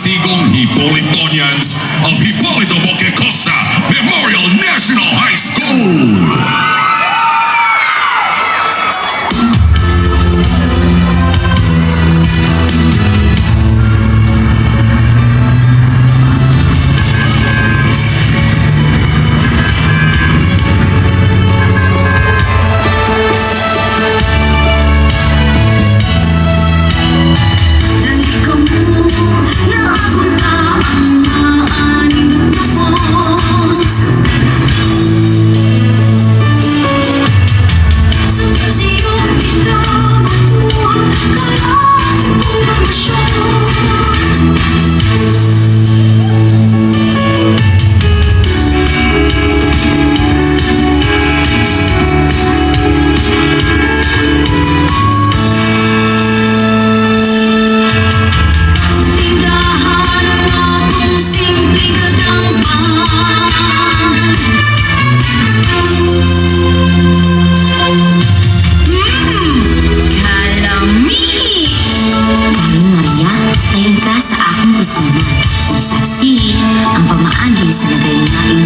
Kasigong Hipolitonians of Hipolito Boquecosa Memorial National High School. Dali ka mo, naagunta ang maanibot na falls. Sa museum kita makuha karang impormasyon. Tindahan ang atong simpleng kadampan. Kalami! Karon, Maria, dayon ka sa akong kusina. Ug saksi ang pamaagi sa nagalain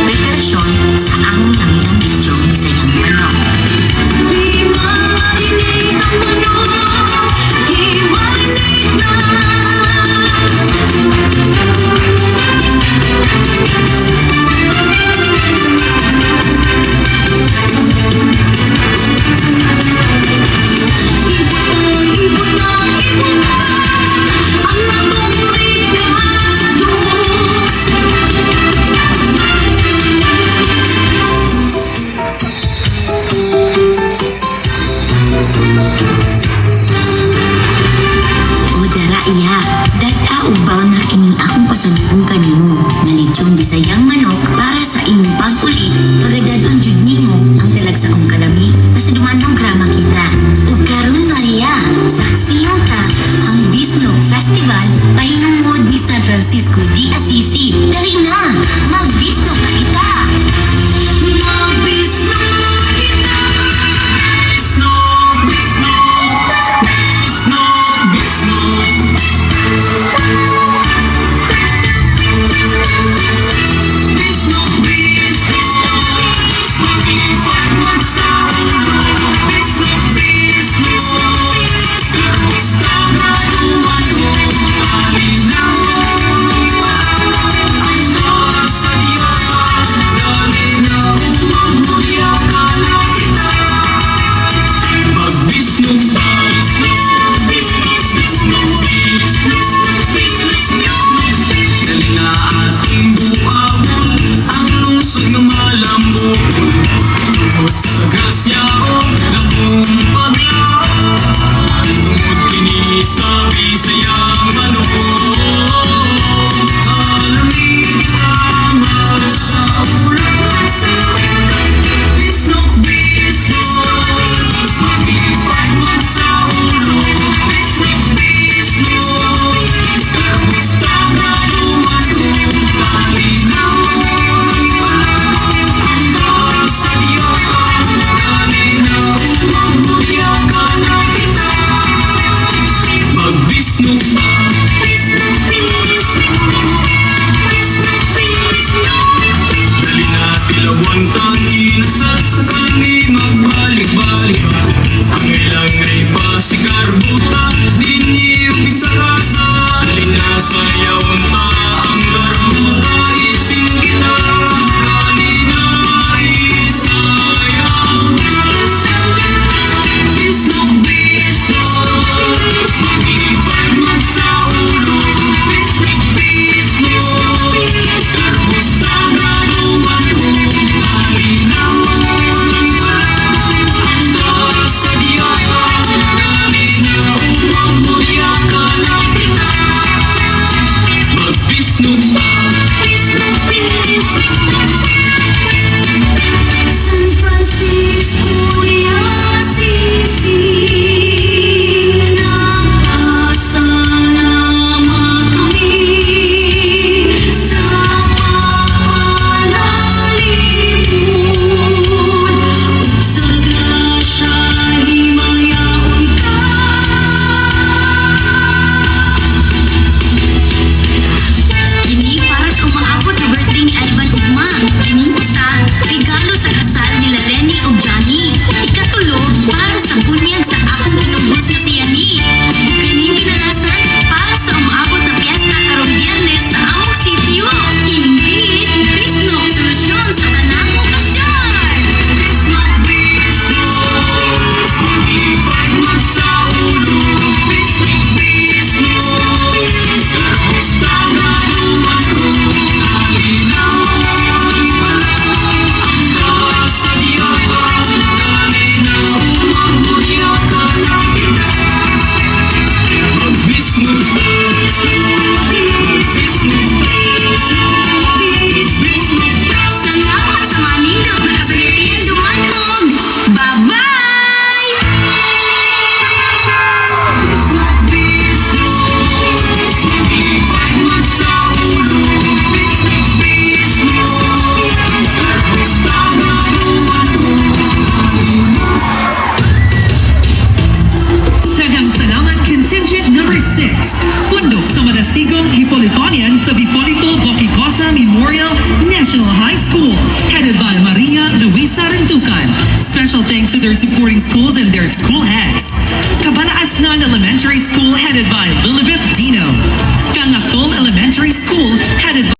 preparasyon sa among lamiang lechong Bisayang manok. Gi-marinate ang manok, gi-marinate na. Ibutang, ibutang, ibutang ang atong recados. O dara iya, dad-a og na kining akong pasalubong kanimo nga lechong Bisayang manok para sa imong pag-uli. Pagadad-on jud nimo ang talagsaong kalami basta dumanong grama kita. Ug karon, Maria, saksiyon ta ang Bisnog Festival pahinungod ni San Francisco de Assisi. Dali na, magbisnog na kita. Magbisnog kita. Bisnog, bisnog, bisnog, bisnog. Bisnog, bisnog, maglipad magsaulo. Bisnog, bisnog, kamusta nga dumalo. Alinaw, ang sa Diyos. Hipolitonians of Hipolito Boquicosa Memorial National High School, headed by Maria Luisa Rentukan. Special thanks to their supporting schools and their school heads. Kabalaasnan Elementary School, headed by Lilibeth Dino. Cangaktol Elementary School, headed by